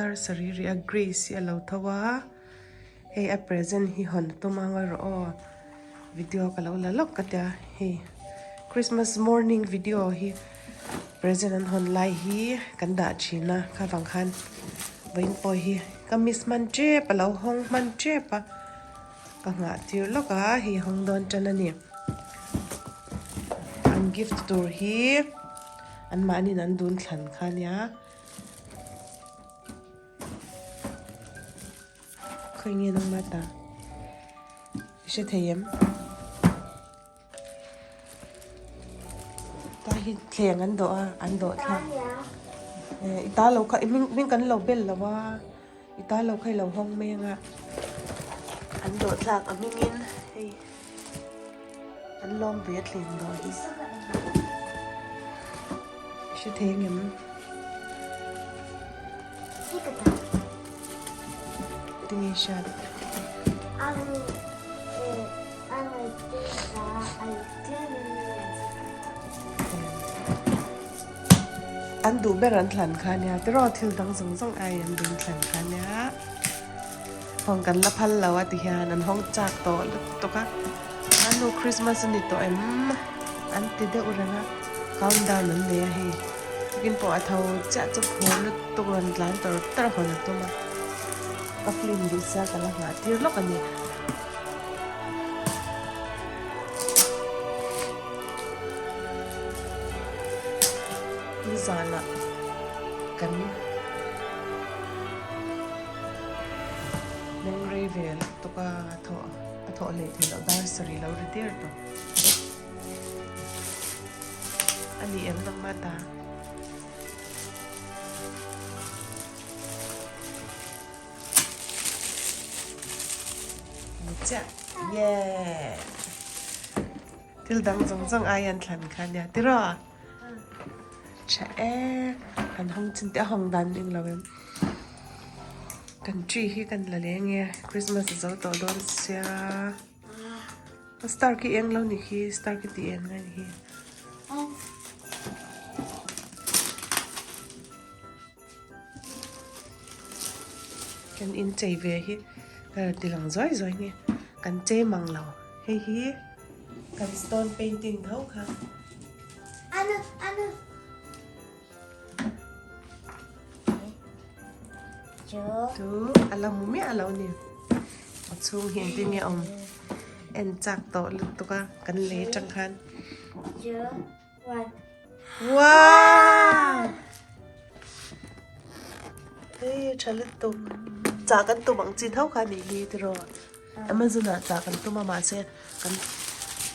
Dar sarih rih a Grace hi a lo tho a hei a present hi hawn a tum ang erawh aw video ka lo la lawk ka tia hei Christmas morning video hi present an hawn lai hi kan dah thin a kha vang khan vawiin pawh hi ka miss hman tep a lo hawng hman tep a ka nghah tir lawk a hei hawng dawn tan a ni an gift tur hi an mahniin an dun thlan kha a nia. Khawi nge nangmah ta? I hre thei em? Ta hi thleng an dawh a, an dawh thlak. I ta lo kha, hming kan lo bel lo a, i ta lo kha i lo hawng mai anga. An dawh thlak a hmingin hei an lawm ve a thleng dawh hi. I hre thei ang em? Tinge hriat? An duh ber an thlan kha nia tiraw thil dang zawng zawng ai an ding thlan kha nia hawng kan la phal lo a ti hian an hawng chak tawh lutuk a anu Christmas a ni tawh em an ti deuh reng a countdown an nei a hei. Tukin pawh a tho chiah chu phur lutuk rawn tlan tar tar hawn a tum a, ka film duh sia ka la nghah tir lawk a ni. Nizanah kan meng rei ve lutuk a, a thawh leh theih loh dar sarih lo ri der tawh. A ni em nangmah ta? Ni chiah. Yeah! Thil dang zawng zawng ai an thlan kha nia tiraw? Tha e. Kan hawng chin te a hawng dan eng lo em. Kan tree hi kan la leng e. Christmas a zo tawh dawn sia. Star khi eng lo ni khi star khi ti eng a ni hi. Kan in chei ve hi ka rawn ti lang zuai zuai nge kan chei mang lo hei hi kan stone painting tho kha. Anu anu. Chu a la hmu miah lo ni. A chhung hi engtin nge awm en chak tawh lutuk a kan lei atang khan. Wow! Hei tha lutuk. Chah kan tum ang chi tho kha a nih hi tiraw. Amazon ah chah kan tum a mahse kan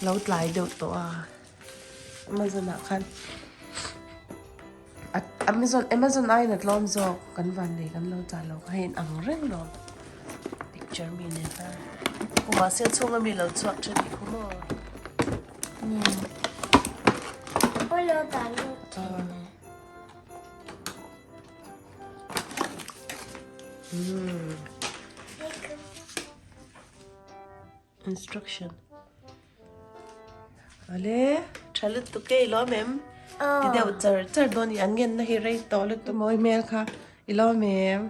lo tlai deuh tawh a. Amazon ah khan Amazon Amazon aiin a tlawm zawk kan van nei kan lo chah lo kha hei in ang reng lo picture mi nen khan kumah siam chhung ami lo chhuak thin tih khu maw. Instruction. Ale, tha lutuk e i lawm em? Ti deuh char char dawn i an ngenna hi rei tawh lutuk mawi hmel kha i lawm em?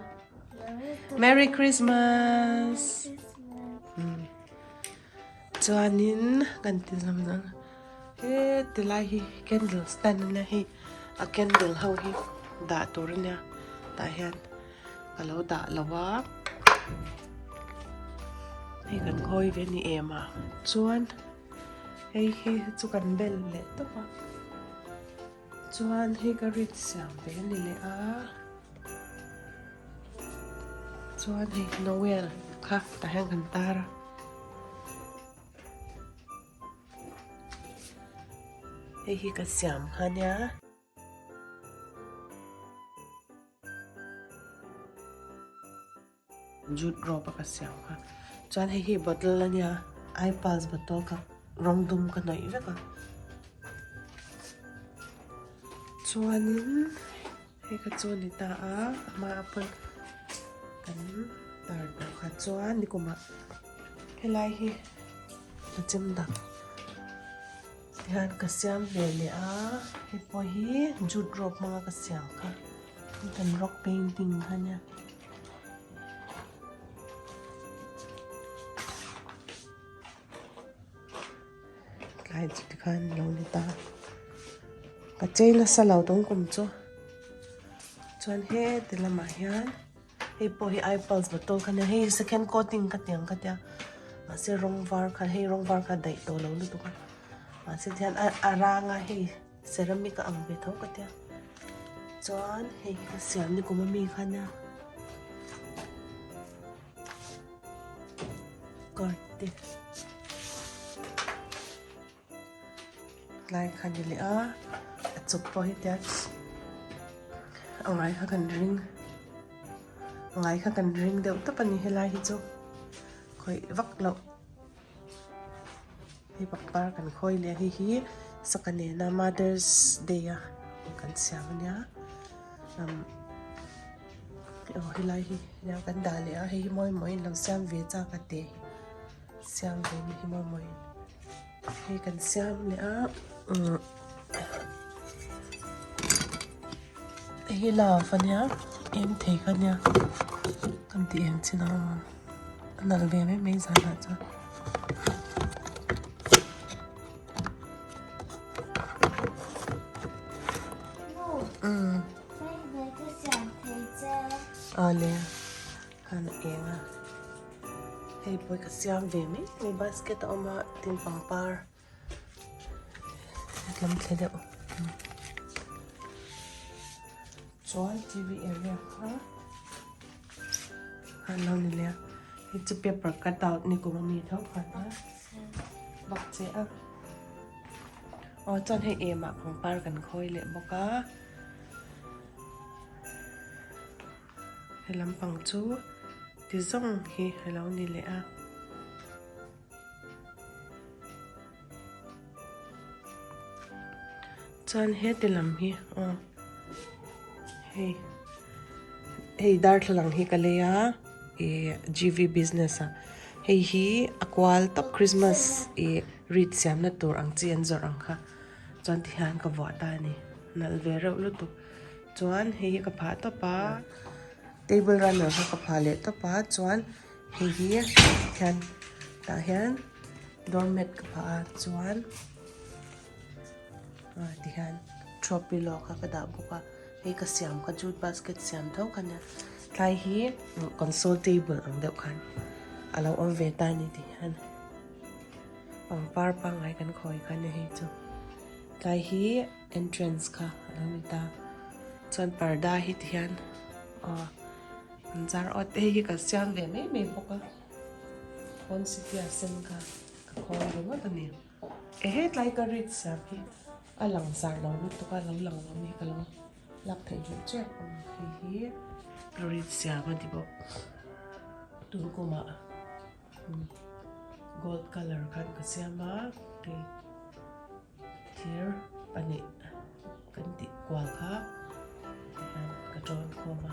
Merry Christmas! Chuanin kan ti zawng zawng he tilai hi candle stand ania hei a candle ho hi dah tur ania tah hian ka lo dah lo a hei kan khawi ve ni em a chuan hei hi chu kan bel leh tawp a chuan hei ka rit siam ve a ni leh a chuan hei noel kha tah hian kan tar a. Hei hi ka siam kha nia. Jute rope a ka siam kha chuan hei hi bottle ania ipulse bottle kha rawng dum ka hnawih vek a chuanin hei kha chu a ni ta a amah pawn kan tar tawh kha chuan nikumah helai hi a chem dak. Tihian ka siam ve leh a, hei pawh hi jute rope hmanga ka siam kha kan rock painting kha nia. Tlai chu tikhan lo ni ta. Ka chei nasa lo tum kum chu. Chuan heti lamah hian hei pawh hi ipulse bottle kha nia hei second coating ka ti ang ka tia mahse rawng var kha hei rawng var kha daih tawh lo lutuk a mahse tihian a rang a hei ceramic a ang ve tho ka tia chuan hei hi ka siam ni kum ami kha nia card te. Tlai kha ni leh a, a chawp pawh hi tiang a ngai kha kan ring a ngai kha kan ring deuh tawp a ni helai hi chu khawih vak loh hei pangpar kan khawi leh a hei hi saka nena mother's day a kan siam a nia umm aw helai hi kan dah leh a hei hi mawi mawiin lo siam ve chak a te hi. Siam ve ni hi maw mawi hei kan siam leh a umm hei love ania eng thei kha ania kan tih eng chin ang a nalh ve mai mai zanah chuan. Umm awle khan a eng a. Hei pawh ka siam ve mai mai basket a awm a tin pangpar lam thle deuh chuan T V area kha an lo ni leh a hei chu paper cut out ni kum ami tho khan a bawk che a aw chuan hei emah pangpar kan khawi leh bawk a. He lampang chu ti zawng hi a lo ni leh a. Chuan heti lam hi aw hei hei darthlalang hi ka lei a ih G V business ah hei hi a kual tawp Christmas ih wreath siamna tur ang chi an zawrh ang kha chuan tihian ka vuah ta a ni nalh ve reuh lutuk. Chuan hei hi ka phah tawp a table runner kha ka phah leh tawp a chuan hei hi hian tah hian doormat ka phah a chuan ah tihian throw pillow kha ka dah bawk a hei ka siam kha jute basket siam tho kha nia tlai hi console table ang deuh khan a lo awm ve ta a ni tihian pangpar pangngai kan khawi kha nia hei chu tlai hi. Entrance kha a lo ni ta chuan parda hi ti hian aw an zar awt hei hi ka siam ve mai mai bawk a pawn city a sen kha ka khawl ringawt a ni ehe tlai ka read siam hi a lang zar lo lutuk a lo lang lo ni ka lo lak theih duh chiah hei hi ka read siam a ni bawk tun kumah. Gold colour khan ka siam a hei thir pahnih kan tih kual kha tihian ka tawn khawm a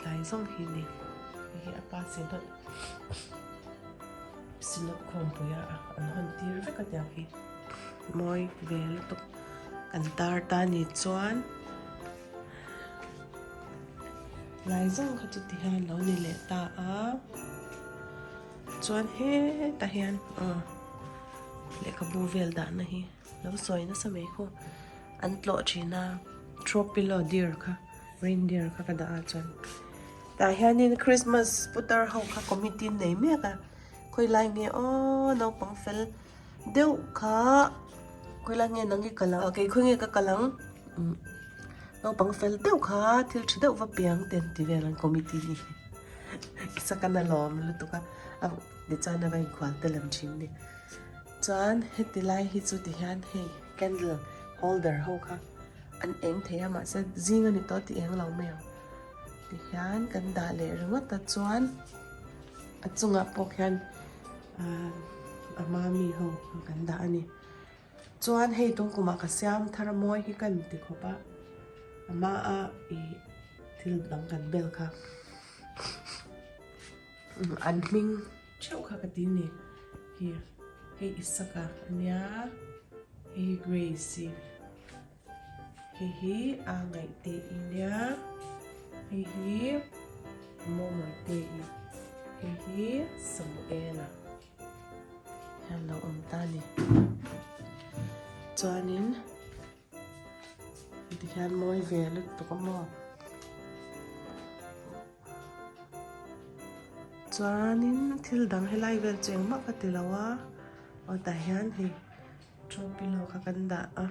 tlai zawng hi ni hei hi a pa synod synod khawmpui a an hawn tir vek a tiang hi mawi ve lutuk kan tar ta ni chuan. Lai zawng kha chu tihian lo ni leh ta a chuan hetah hian aw lehkhabu vel dahna hi lo sawi nasa mai khaw an tlawh thin a throw pillow deer kha reindeer kha ka dah a chuan tah hianin christmas putar ho kha committee an nei mek a khawilai nge aw naupang fel deuh kha khawilai nge nang i kal ang kei khawi nge ka kal ang. Naupang fel deuh kha thil tha deuh va piang te an ti vel ang committee ni i sakana lawm lutuk a a tichuan a va inkhual tel ang thin ni chuan heti lai hi chu ti hian hei candle holder ho kha an eng thei a mahse zing a ni tawh tih eng lo mai ang ti hian kan dah leh ringawt a chuan a chungah pawh khian ahh a hma mi ho kan dah a ni. Chuan hei tung kumah ka siam thar a mawi hi ka inti khawp a, a hmaa ih thil dang kan bel kha an hming theuh kha ka ti ni hi hei Isaka a nia hei hi Grace-i hei hi a Ngaihte-i nia hei hi Mawmawite-i hei hi Samuel-a. Hian lo awm ta a ni. Chuanin tikhian mawi ve lutuk a maw. Chuanin thil dang helai vel chu engmah ka ti lo a, aw tah hian hei throw pillow kha kan dah a.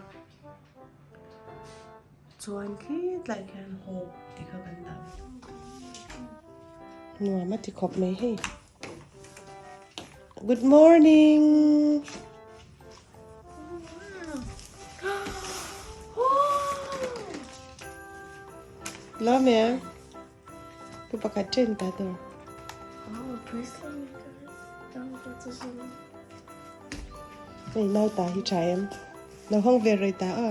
Chuan khi tlai khian hope tih kha kan dah ve. Nuam a ti khawp mai hei. Good morning. Love ya. Ku pakhat chen ta tur. Oh, bracelet Hei nau ta hi tha em. Lo hawng ve rei ta a.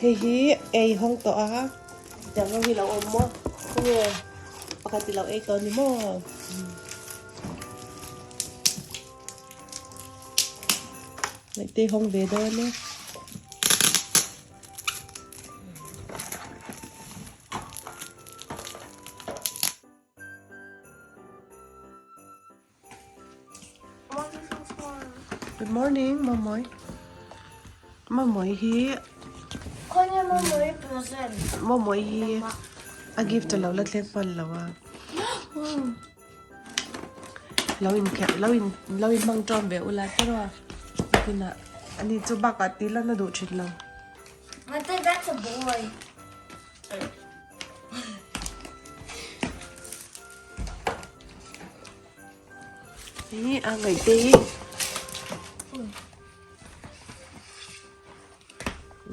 Hei hi ei hawng tawh a. Tiang ho hi lo awm maw? Khawnge pakhat i lo ei tawh ni maw? Ngaihte hawng ve dawn e. Good morning, Mamoy. Mamoy hi Khawnia Mamoy present. Mamoy hi a gift lo la thleng hman lo a. Lo in kherh lo in lo in hmang ṭawm ve ula tiraw nakinah ani chu bakah tih lan a duh ṭhin lo. I think that's a boy. Hi a ngaih te hi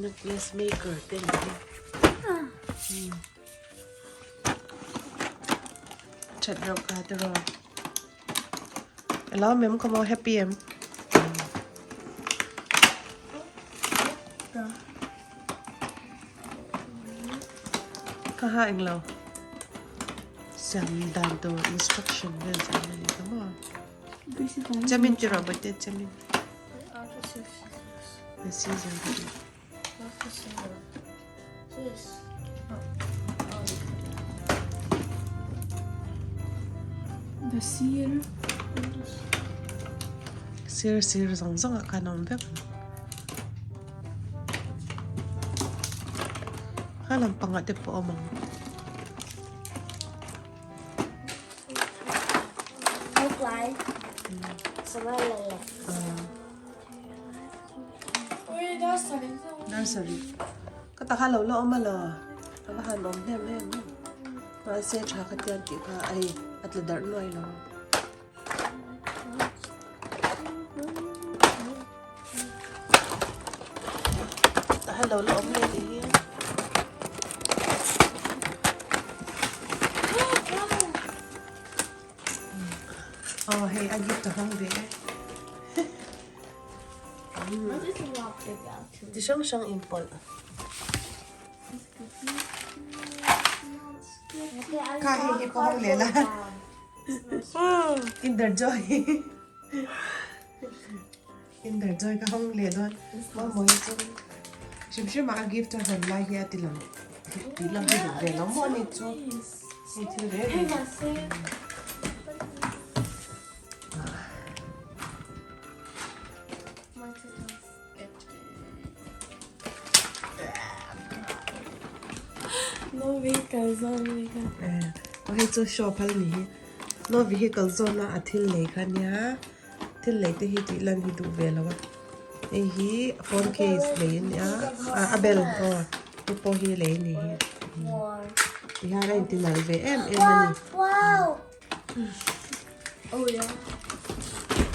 necklace maker te an ni. That reuh kha tiraw. Alo mem khaw maw happy em. Kha ha englo. Siam dan tur instruction vel chu an ani ta maw. Chamin tiraw bawihte chamin. The scissor. The sir. Sir sir zawng zawng ah khan a awm vek ang. Kha lampang ah te pawh a awm ang. Nursery ka taka lo la awm alaw a va han awm hnem em em mahse tha ka tian tih kha a hei a tla darh nuai lo tah lo la awm leh tih hi. Aw hei a gift a hmang ve e. Ti hrang hrang inpawlh. Kha hei hi pawh hawng leh la. Kinder Joy. Kinder Joy ka hawng leh dawn. Mamawi chu hrim hrim ah a gift a hawn lai hi a ti lang tih lang hi duh ve lo maw ani chu. Hei thil reng reng. No vehicle zone ni kha. Eh, hei chu show phal ni hi. No vehicle zone a a thil nei kha nia. Thil nei te hi tih lan hi duh ve lo a. Hei hi phone case lei a nia. A bel aw hei pawh hi lei a ni hi. Tihian a inti nalh ve em em a ni.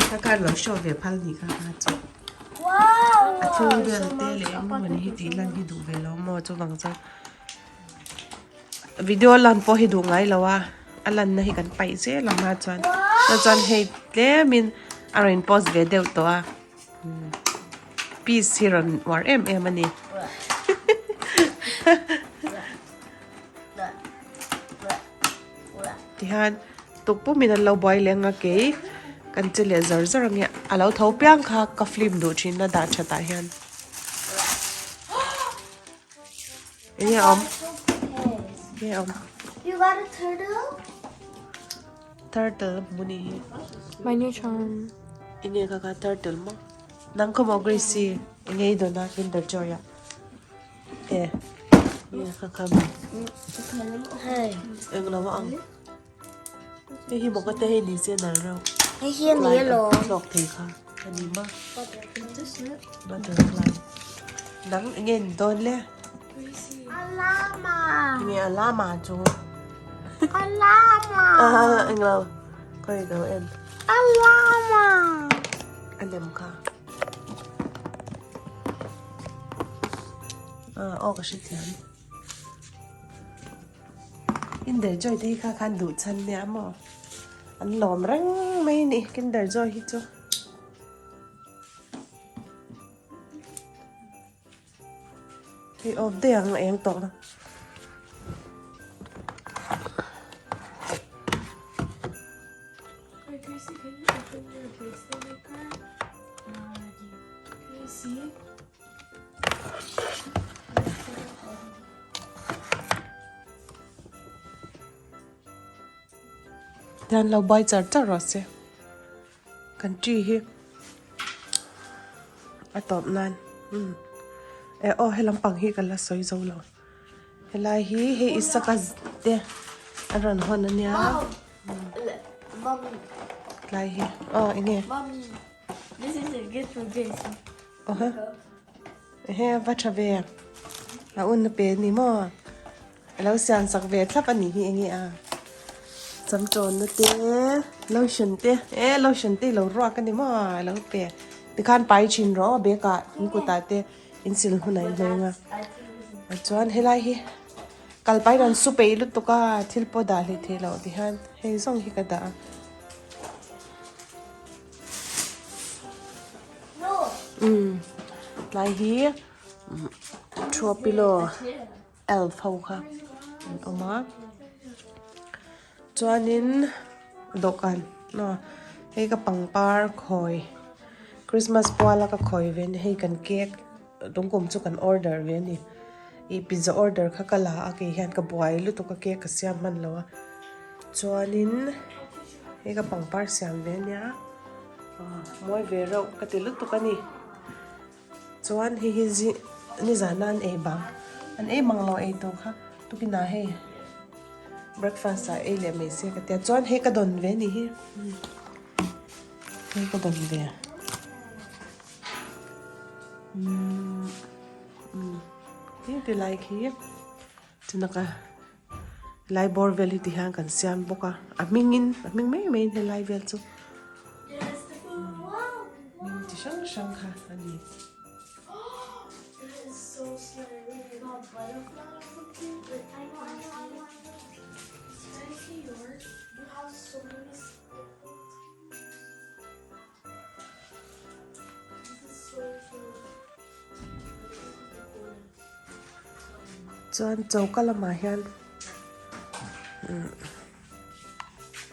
Kha khan lo show ve phal ni kha kha chu. A thil vel te leh eng emaw ni hi tih lan hi duh ve lo maw chuvang chuan video lan pawh hi duh ngai lo a a lanna hi kan paih zel ang a chuan chuan chuan hei tlemin a rawn post ve deuh tawh a peace hi rawn uar em em a ni. Tihian tukpumin an lo buai leng a kei kan che leh zawr zawr ang e a lo tho piang kha ka film duh thin a dah that ah hian. Enge awm? Enge awm? You got a turtle? Turtle a hmu ni hi. My new charm. Enge kha kha turtle maw? Nang khaw maw Gracie? Enge i dawn a Kinder Joy ah? E enge kha kha maw? Hei. Eng lo a ang. Hei hi maw ka te hei ni se nal reuh. Hei hi a ni alawm. Hlawk thei kha a ni maw? Butterfly. Nang enge ni dawn le? A llama. Enge a llama chu? A llama. Eng lo. Khawi lo en. A llama. A lem kha. Aw ka hrethiam. Kinder Joy te hi kha khan duh chhan nia maw? An lawm reng mai a ni Kinder Joy hi chu. Hei awm daih ang a eng tawh na. Wait, Gracie, can you open your bracelet maker? Can you see? Tian lo bai char char rawh se. Kan tree hi a tawp nan umm eh aw he lampang hi ka la sawi zo lo helai hi hei isaka te a rawn hawn ania tlai hi aw eng nge aw ha ehe va tha ve a un a pe a ni maw. A lo siam sak ve thlap a nih hi enge a sam tawnna te lotion te eh lotion te ilo ruak a ni maw a lo pe tikhan pai thin rawh aw bag ah in kutah te in sil hun ah in hnawng a chuan helai hi kal pai rawn su peih lutuk a thil pawh dah hlei theih loh tihian hei zawng hi ka dah a. Umm tlai hi thuapilo. Elf ho kha an awm a chuanin dawhkan aw hei ka pangpar khawi Christmas puala ka khawi ve a ni hei kan cake tungkum chu kan order ve a ni ih pizza order kha ka la a kei hian ka buai lutuk a cake ka siam hman lo a chuanin hei ka pangpar siam ve a nia mawi ve reuh ka ti lutuk a ni. Chuan hei hi zi nizan a an ei bang an ei mang lo ei tawh kha tukinah hei breakfast ah ei leh mai se ka tia chuan hei ka dawn ve a nih hi hei ka dawn ve umm hei ti lai khi chunaka lai bawr vel hi ti hian kan siam bawk a a hmingin a hming mai maiin helai vel chu. Hming chi hrang hrang kha a ni. Chuan choka lamah hian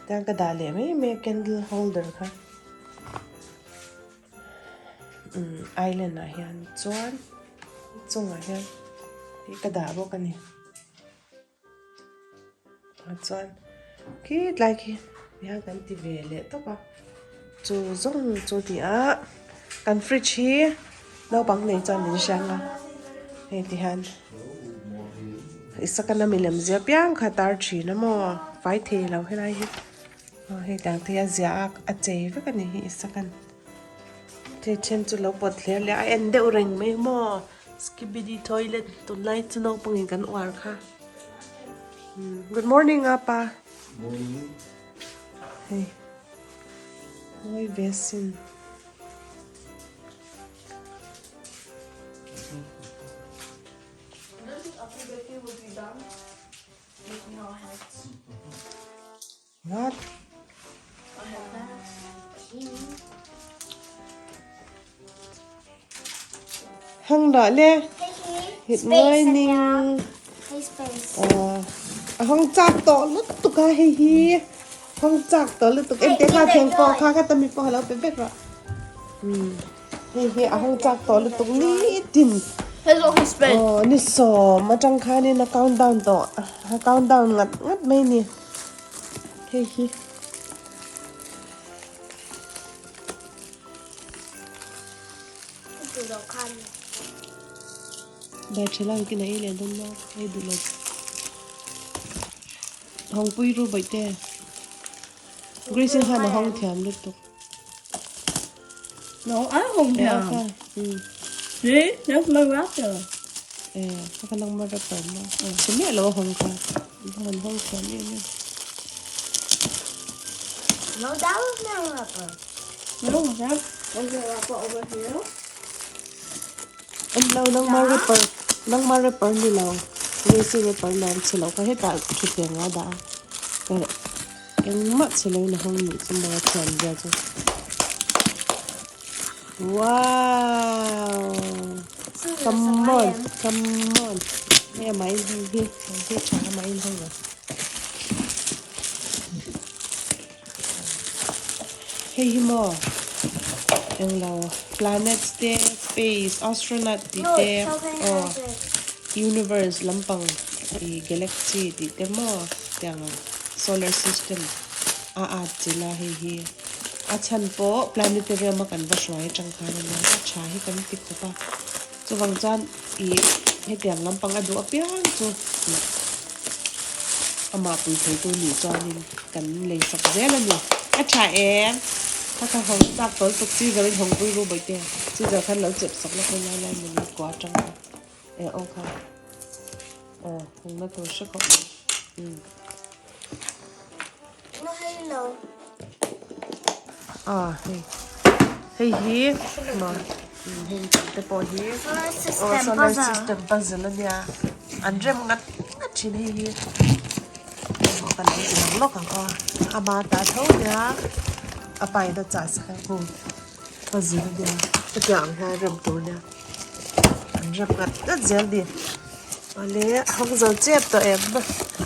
Tiang ka dah leh mai mai a candle holder kha umm island ah hian chuan chungah hian ih ka dah bawk a ni ah chuan khi tlai khi hian kan ti ve leh tawp a chu zawng chu a ni a kan fridge hi naupang nei chuan min hriang a hei ti hian. Isakana milem zia piang kha tar thin a maw fai thei lo helai hi aw hei tang te hi a zia a a chei vek a ni hi Isakan hei then chu lo pawt thler leh a en deuh reng mai maw skibidi toilet tunlai chu naupang in kan uar kha good morning apa hei mawi ve sin. What? Hang dah le. Good morning. A hong chak to lutuk a hei hi. Hong chak to lutuk em te kha theng pawh kha kha tami pawh lo pe vek rawh. Hei hi a hawng chak tawh lutuk nitin. Aw ni sawm atang khanin a count down tawh a count down ngat ngat mai a ni hei hi. Darthlalang kin a ei leh dawn maw? Ei duh lo. Hawngpui ru bawihte. Grace in khan a hawng thiam lutuk. No, I hawng thiam. See, that's my wrapper. Eh, ka ka nang ma wrapper maw? Chhe miah lo a hawng kha. An hawng thiam em em. No, that was my wrapper. No, that was the wrapper over here. En lo nangma rapper nangma rapper ni lo Grace rapper lam che lo kha hetah thuthleng a dah a engmah che lo in a hawng nih chu maw a thiam zia chu wow come on come on hei amah in hawng hi hei tha amah in hawng a. Hei hi maw englo planets te space astronaut tih te aw universe lampang ih galaxy tih te maw tiang ang solar system a at chilh a hei hi a chhan pawh planetarium a kan va hruai atang khan ania a tha hi kan ti khawp a chuvang chuan ih hetiang lampang a duh apiang chu ih amah pui thei tu nih chuanin kan lei sak zel a ni. A tha em? Kha kha hawng chak tawl tuk chi zo in hawng pui ru bawih te chi zo khan lo chep sak lawk lai lai mawni kua atang kha e aw kha aw hawng na tur hre khawp mai umm. Ah hei hei hi maw heng te pawh hi aw solar system puzzle ania an rem ngat ngat thin hei hi kan lo ti lang lawk ang aw ama ta tho nia a pa in a chah sak a hung puzzle ania hetiang ang hian rem tur ania an rem ngat ngat zel a ni awle a hawng zo chep tawh em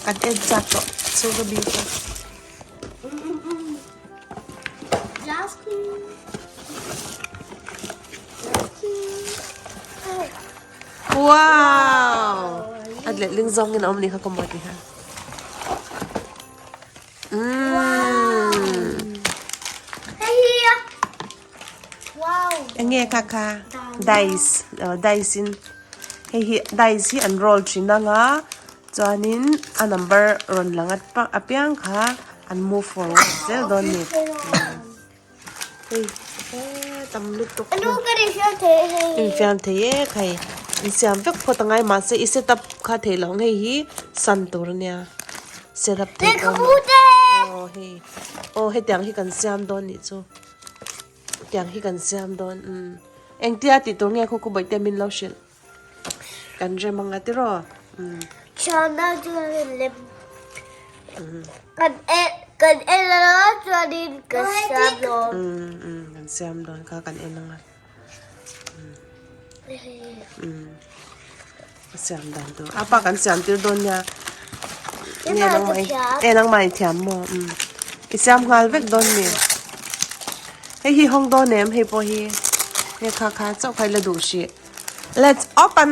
an en chak tawh chhung ami kha. Wow! A letling zawngin a awm ni kha ka maw ti kha. Mm. Enge kha kha dice dice in hei hi dice hi an roll thin anga chuanin a number rawn lang apiang kha an move forward zel dawn a ni hei tam lutuk infiam thei e khai insiam vek phawt angai mahse i set up kha theih loh ang hei hi san tur ania set up theih dawn aw hei aw hetiang hi kan siam dawn nih chu. Tiang hi kan siam dawn umm engtia tih tur nge khaw khaw bawihte min lo hrilh kan rem anga tiraw umm. Chana chuan lem kan en kan en alo chuanin kan siam dawn. Umm umm kan siam dawn kha kan en anga umm a siam dan tur a pa kan siam tir dawn nia nge nangmah i e nangmah i thiam maw umm i siam nghal vek dawn mi hei hi hawng dawn em hei pawh hi hei kha kha chauh kha i la duh hrih let's open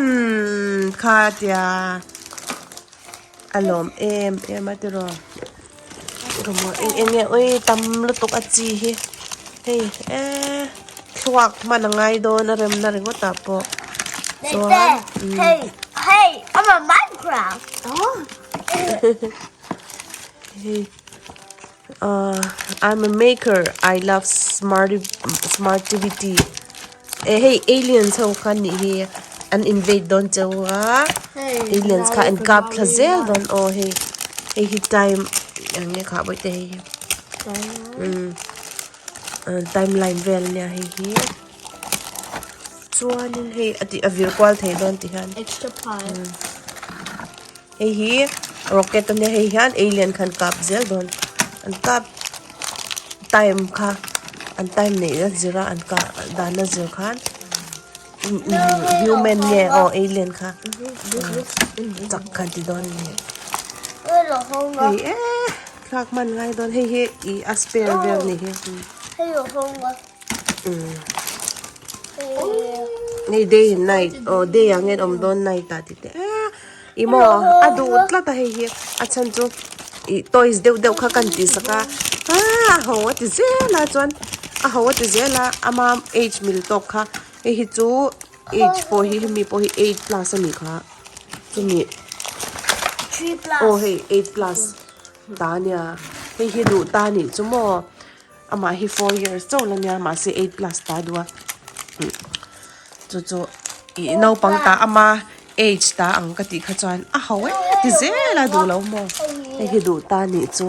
kha tia a lawm em em a tiraw eng eng nge ui tam lutuk a chi hi hei eee thluak hman a ngai dawn a remna ringawt ah pawh chuan Hey hey I'm a Minecraft hei ah I'm a maker I love smarty smartivity eh hei aliens ho kha nih hi an invade dawn cheu a aliens kha an kap thla zel dawn aw hei hei hi time eng nge kha bawihte hei hi umm timeline vel ania hei hi chuanin hei a tih a vir kual thei dawn ti hian hei hi rocket ania hei hian alien khan kap zel dawn an kap time kha an time neih a zir a an kah dan a zir khan human nge aw alien kha chak khan ti dawn a ni hei eh thlak hman ngai dawn hei hi ih a spare vel a ni hi. Hei day and night aw day ah nge awm dawn night ah tih te eh ih maw a duh tlat a hei hi a chhan chu ih toys deuh deuh kha kan tih sak a ah a ho a ti zel a chuan a ho a ti zel a ama age mil tawk kha hei hi chu. Age pawh hi hemi pawh hi eight plus a nih kha chumi aw hei eight plus ta a nia hei hi duh ta a nih chu maw amah hi four years chauh la nia mahse eight plus ta a duh a chu chu ih naupang ta ama age ta ang ka tih kha chuan a ho em ti zel a duh lo maw hei hi duh ta a nih chu.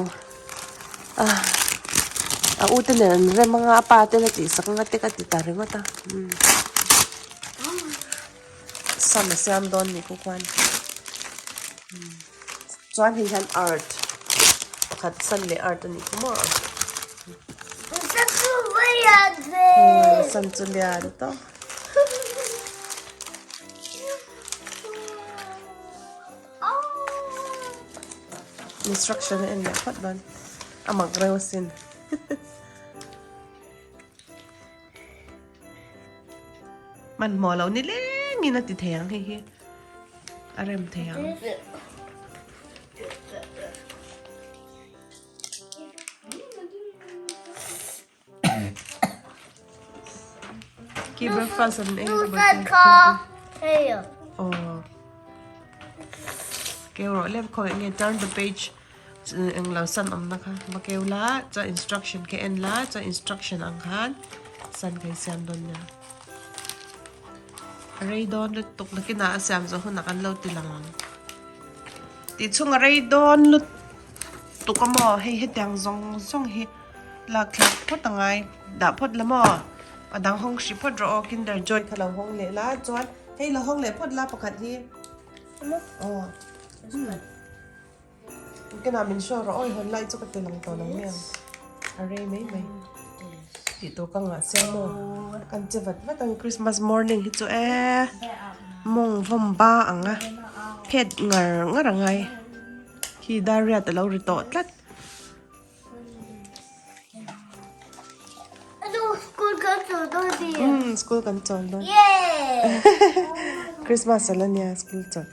A u te nen an rem anga a pa ten a tih sak anga te ka ti ta ringawt a umm sam a siam dawn ni ku khuan chuan hei hian art pakhat sun leh art a nih khu maw sun chu lian tawp. Instruction a en leh phawt dawn a mak reuh asin hmanhmawh loh ni lengin a ti thei ang hei hi a rem thei ang. Khi breakfast an ei Oh. Keu rawh lem khawi nge turn the page eng lo san awm na kha va keu la chuan instruction kha en la chuan instruction ang khan san kha i siam dawn nia. A rei dawn lutuk nakinah a siam zawh hunah kan lo ti lang ang. Tih chhung a rei dawn lutuk a maw hei hetiang zawng zawng hi. Lak thlak phawt a ngai. Dah phawt la maw? A dang hawng hri phawt rawh aw Kinder Joy kha lo hawng leh la chuan hei lo hawng leh phawt la pakhat hi. Aw. Kinah min show rawh aw i hawn lai chu ka ti lang tawh lo mai ang. A rei mai mai. Tih tur ka ngah sia maw? Kan che vat vat ang Christmas morning hi chu e mawng vawm ba ang a phet ngar ngar a ngai. Khi dar riat a lo ri tawh tlat. Umm school kan chawl dawn. Christmas a la nia school chawl.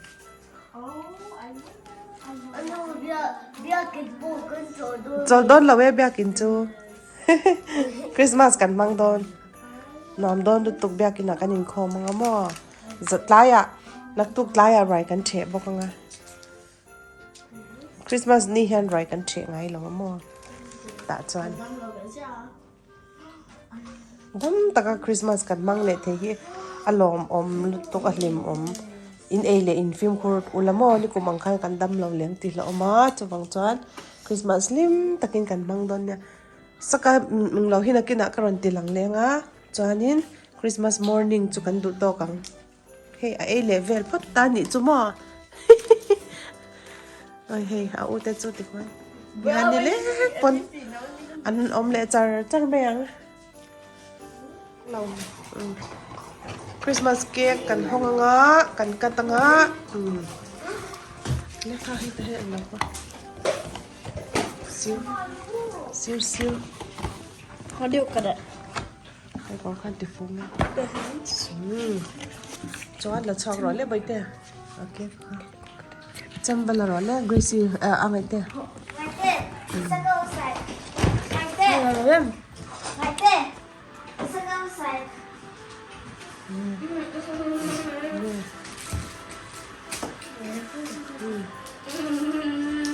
Chawl dawn lo e biakin chu. Christmas kan hmang dawn. Nuam dawn lutuk biakin ah kan inkhawm anga maw. Tlaiah naktuk tlaiah ruai kan theh bawk anga. Christmas ni hian ruai kan theh ngai lo a maw tah chuan dam taka Christmas kan hmang leh thei hi a lawmawm lutuk a hlimawm in ei leh in fimkhur ula maw ni kum ang khan kan dam lo lem tih hlauhawm a chuvang chuan Christmas hlim takin kan hmang dawn nia saka englo hi nakinah ka rawn ti lang leng a chuanin Christmas morning chu kan duh tawk ang. Hei a ei leh vel phawt ta nih chu maw oi hei a u te chu tikhuan hian ni lek pawn an awm leh char char mai ang lo Christmas cake kan hawng anga kan cut anga umm lekha hei te hi an lo va sir sir sir Hei kawr khan ti fung a. Chuan la chhuak rawh le bawihte. Okay. Cham va la rawh le Gracie a ngaih te.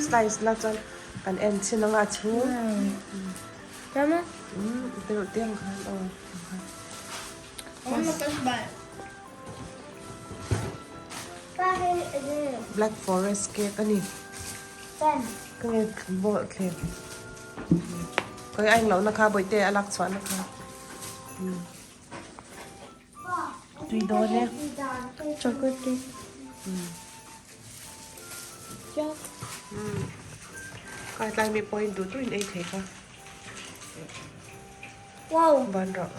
Slice la chuan kan en chhin anga a chhung. Rama? Pero tiang khan aw. Black Forest cake ani. Ka nge bawh thleng. Koi aing lo na kha boite alak chuan na kha. Tui dawn e. Chocolate cake. Kai tlai mi pawhin duh duhin ei thei kha. Wow. Ban rawh.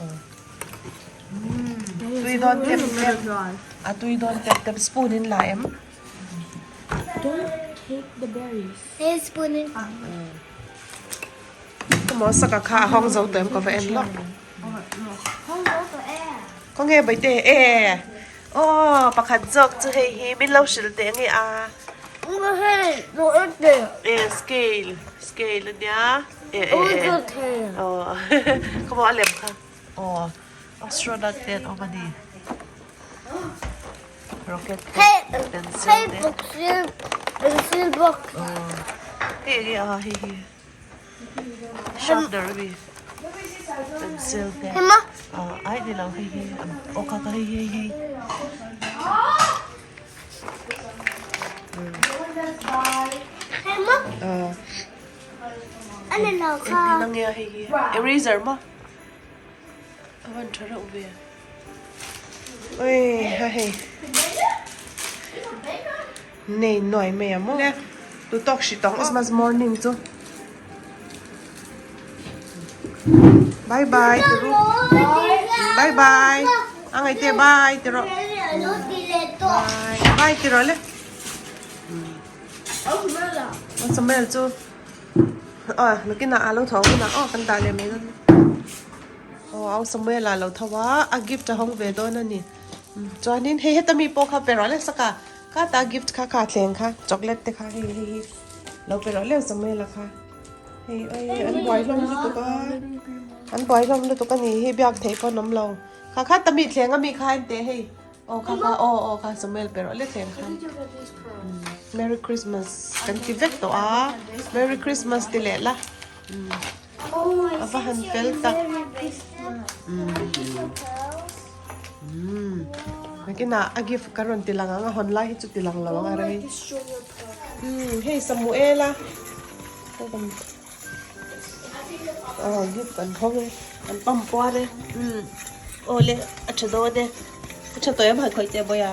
Tui dawn tep tep. A tui dawn tep tep spoon in la em. Don't take the berries. Hey spoon in. Kamaw saka kha a hawng zo tawh em ka va en lawk. Khawnge Baite e aw pakhat zawk chu hei hi min lo hrilh teh nge a e scale scale ania e e e aw khaw a lem kha aw astronaut te an awm a ni. Rocket te pencil te. Hei pencil box. Hei enge a hei hi sharpener ami pencil te. Hei ma. Ai ni lo hei hi aw kha kha hei hei hei. Hei ma. A ni lo kha. Engtin ange a hei hi eraser maw. A van tha reuh ve. Ui ha hei. Nei nuai mai a maw. Tu tawk hri tawng Christmas morning chu. Bye bye ti ru. Bye bye. A ngai te bye ti rawh. Bye bye ti rawh le. Samuel chu. Aw nakinah aa lo tho ang hunah aw kan dah leh mai dawn a aw au Samuel ah lo tho a a gift a hawng ve dawn a ni chuanin hei heta mi pawh kha pe rawh le saka ka ta gift kha kha thleng kha chocolate te kha hei hei hi lo pe rawh le Samuel a kha hei oi an buai hlawm lutuk a an buai hlawm lutuk a ni hi biak theih pawh an awm lo kha kha ta mi thleng a mi kha en teh hei. Aw kha kha aw aw kha Samuel pe rawh le thleng khan Merry Christmas kan ti vek tawh a Merry Christmas ti leh la a va han fel tak nakinah a gift ka rawn ti lang ang a hawn lai hi chu ti lang lo ang a rei hei Samuel a Aw gift an hawng e an pump puar e umm aw le a tha dawn e a tha tawh em han khawih teh bawi a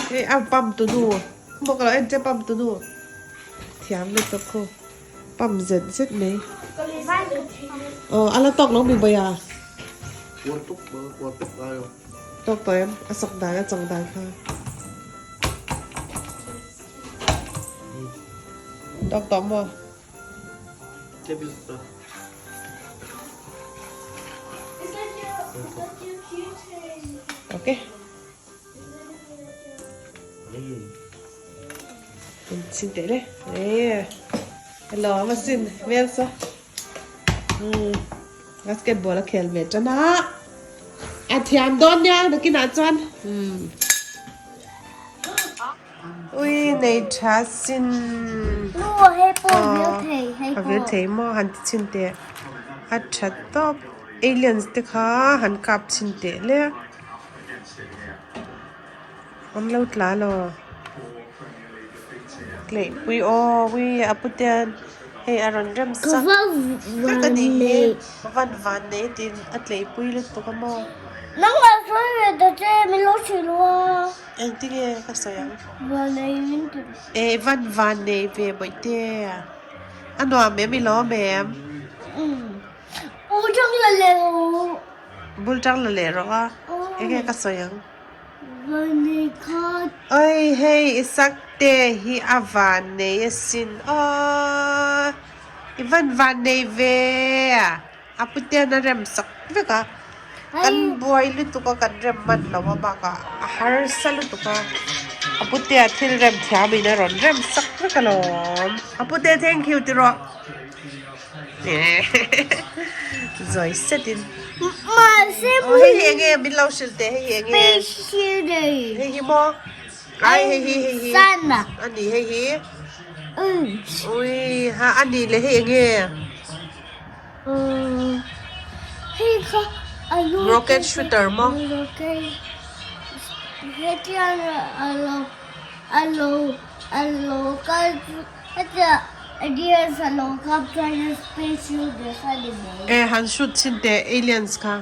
hei a pump tu nu maw ka lo en che pump tu nu thiam lutuk khu pump zet zet mai aw a la tawk lo mi bawi a tawk tawh em a sak dan a chang dan kha. Tawk tawh maw? Ok. Xin teh le. Hello, ama sin vel sa. Basketball a khel ve tan a. A thiam dawn nia nakinah chuan. Ui nei tha sin. Nu hei pawh a vil thei hei pawh. A vil thei maw han ti chhin teh. A tha tawp aliens te kha han kap chhin teh le. Awm lo tla lo. Tleihpui aw ui a putian hei a rawn rem sak vek a nih hi ka van van nei tiin a tleihpui lutuk a maw. Nangmah sawi ve ta che min lo hrilh a. Engtinge ka sawi ang. Van nei min ti. E van van nei ve bawihte a nuam em i lawm em. U tang la leh rawh. Bul tang la leh rawh a enge ka sawi ang. Vanneikhat. Oi hei Isak te hi a vannei asin aw i van vannei ve a putian a rem sak vek a kan buai lutuk a kan rem hman lo a bakah a harsa lutuk a a putea thil rem thiam in a rawn rem sak vek alawm a putea thank you ti rawh. Zawi set in. Mahse Oh hei hi enge min lo hrilh teh hei hi enge. Hei hi maw? Ai hei hi hei hi. Sana. Ani hei hi. Ui ha ani le hei enge. Hei kha alu. Rocket shooter maw? Rocket. Hetiang alo alo alo kal Hetiang aliens a lo kap chuan in space shooter kha ni mai. E han shoot chhin teh aliens kha.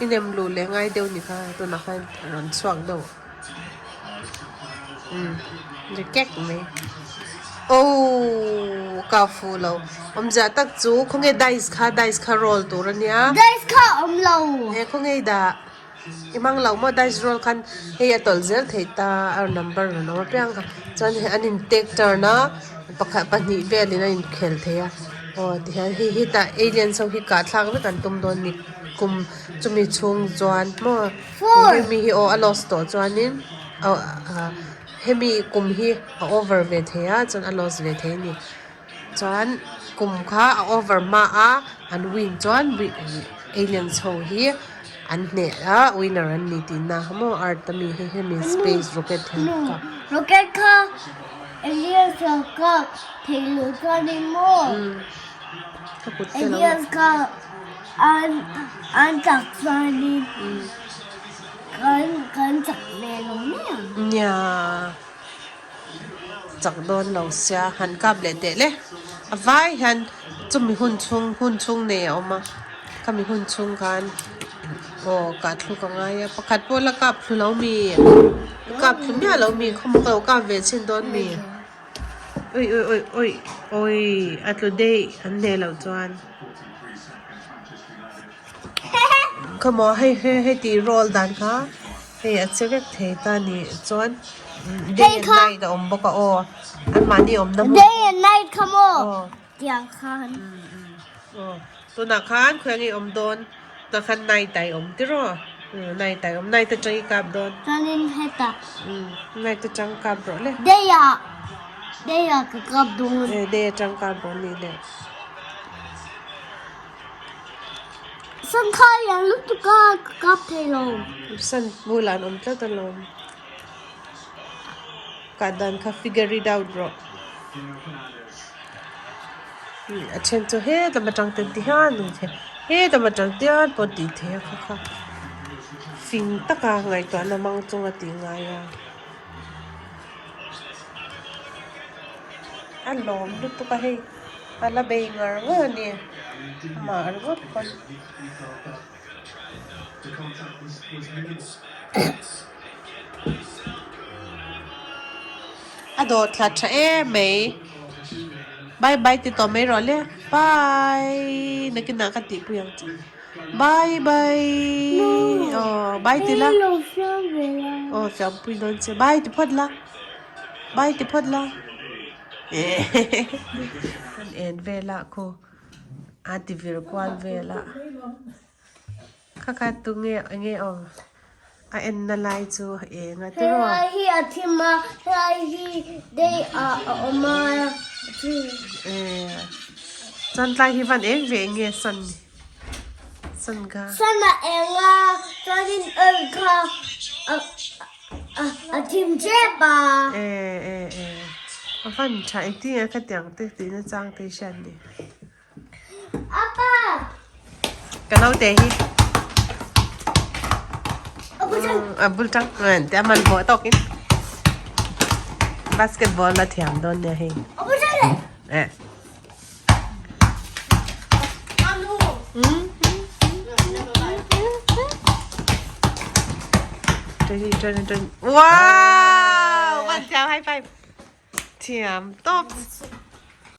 I nem luh leh ngai deuh ni kha tunah khan a rawn chhuak deuh. Umm ri kek mai. Ohh ka fu lo. Awmzia tak chu khawnge dice kha dice kha roll tur a nia. Dice kha a awm lo. E khawnge i dah. I hmang lo maw dice roll khan hei a tawlh zel theih ta a number rawn awm apiang kha chuan hei an in take turn a pakhat pahnih velin a inkhel thei a aw tihian hei hi tah aliens ho hi kah thlak vek an tum dawn a ni kum chumi chhung chuan maw hemi hi aw a lost tawh chuanin ah hemi kum hi a over ve thei a chuan a lost ve thei a ni chuan. Kum kha a over hma a an win chuan aliens ho hi an hneh a winner an ni tihna maw earth ami hei hemi space rocket hian a kap. Rocket kha aliens a kap theih loh chuan in maw aliens kha an an chak chuan in kan kan chak ve lo mai ang. Nia. Chak dawn lo sia han kap leh teh le a vai hian chumi hun chhung hun chhung nei a awm a khami hun chhung khan aw kah thluk a ngai a pakhat pawh la kap thlu lo mi kap thlu miah lo mi khawm ka lo kap ve chhin dawn mi ui ui ui ui ui a tlu daih an hneh loh chuan. Khawmaw hei hei hei tih roll dan kha hei a che vek thei ta ni chuan day and night a awm bawk a aw an mahni awmna hmun Day and night kha maw tiang khan aw tunah khan khawi ange awm dawn tunah khan night ah i awm tiraw night ah i awm night atang i kap dawn chuanin hetah night atang kap rawh le day ah day ah ka kap dawn day atang kap rawh ni le. Sankhai lian lutuk a ka kap thei lo. San bulah an awm tlat alawm. Kah dan kha figure it out rawh. A then chu helam atang ten ti hian an thei helam atang tian pawh tih theih a kha kha fing taka ngaihtuahna hmang chunga tih ngai a. A lawm lutuk a hei. A la bei ngar ngar a ni amah ringawt pawn. A dawh thla tha em mai bye bye ti tawh mai rawh le bye nakinah ka tihpui ang che bye bye aw bye ti la aw fiampui dawn che bye ti phawt la bye ti phawt la. An en vel ah khu a ti vir kual vel a kha kha tunge enge awm a en na lai chu a eng a tiraw. Helai hi a thim a helai hi day ah a awm a chuan tlai hi van eng ve enge sun sun kha. Sun a eng a chuanin earth kha a. A thim tep a. E e e a van tha engtin nge khatiang te tihna chang te hi hriat ni. Apa. Ka naute hi. A bul tang. A bul tang te a man hmuh tawkin basketball la thiam dawn nia hei. A bul tang le. E. Wow! One down, high five. Thiam top.